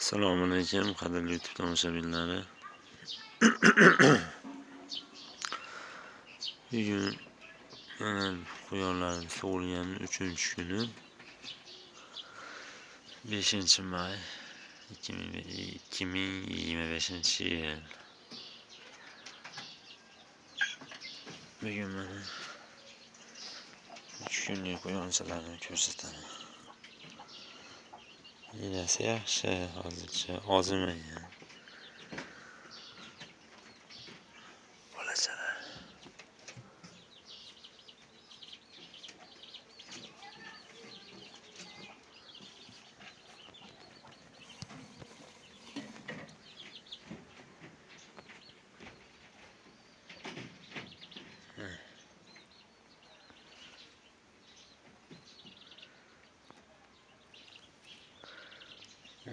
Assalomu alaykum qadrli YouTube tomoshabinlari. Bugun mana quyonlarimiz tug'ilganining 3-kuni. 5-may 2025-yil. Bugun mana 3 kunlik quyonchalarni ko'rsataman. Enasi yaxshi, hozircha ozimagan. Bolachalar.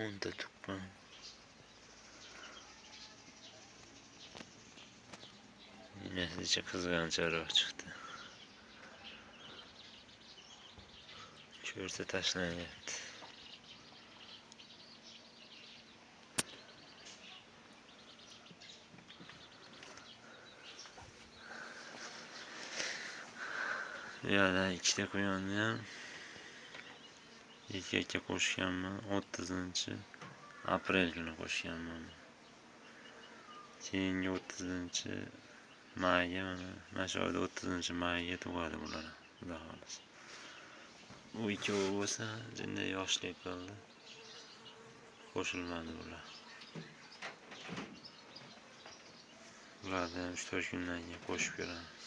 O'nta tuqqan. Enasicha qizg'ancharoq chiqdi. Ko'rsa tashlanyapti. Bu yerda ikkita quyonni ham erkakka qo'shganman. 30 aprel kuni qo'shganman. Keyingi 30 mayga, mana shu oyda 30 mayga tug'adi bular, Xudo xohlasa. U ikkovi bo'lsa jinday yoshlik qildi. Qo'shilmadi bular. Bularni ham 3-4 kundan keyin qo'shib ko'ramiz.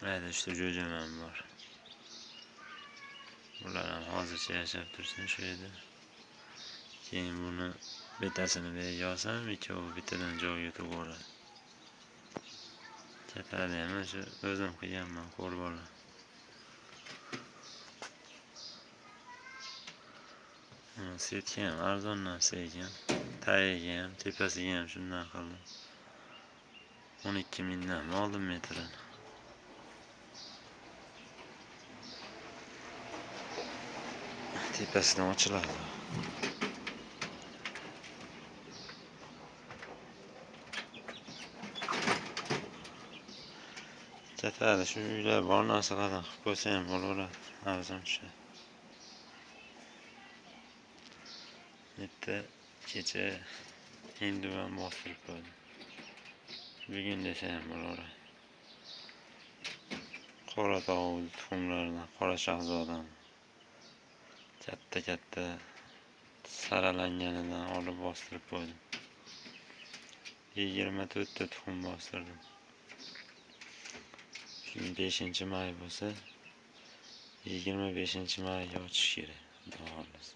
Bu yerda 3 ta jo'jam ham bor. Bular ham hozircha yashab tursin shu yerda. Keyin buni bittasini bu yerga olsam, ikkovi bittadan joyga tug'averadi. Katalari ham shu o'zim qilganman, qo'l bola. Setka ham arzon narsa ekan. Tagiga ham, tepasiga ham shundan qildim. 12 mingdan oldim metrini. Tepasidan ochiladi. Ketadi, shu uyda bor narsalardan qilib qo'ysa ham bo'laveradi, arzon tushadi. Bitta kecha hindu ham bostirib qo'ydim. Bugun desa ham bo'laveradi. Qora tovuq tuxumlaridan, qora shahzodan katta-katta saralanganidan olib bostirib qo'ydim. 24 ta tuxum bostirdim. Bugun 5-may bo'lsa, 25-mayga ochish kerak, Xudo xohlasa.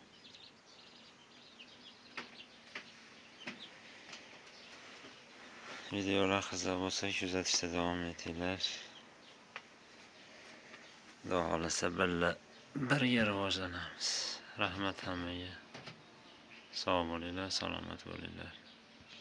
Videolar qiziq bo'lsa, kuzatishda davom etinglar. Xudo xohlasa birga rivojlanamiz. Rahmat hammaga. Sog' bo'linglar, salomat bo'linglar.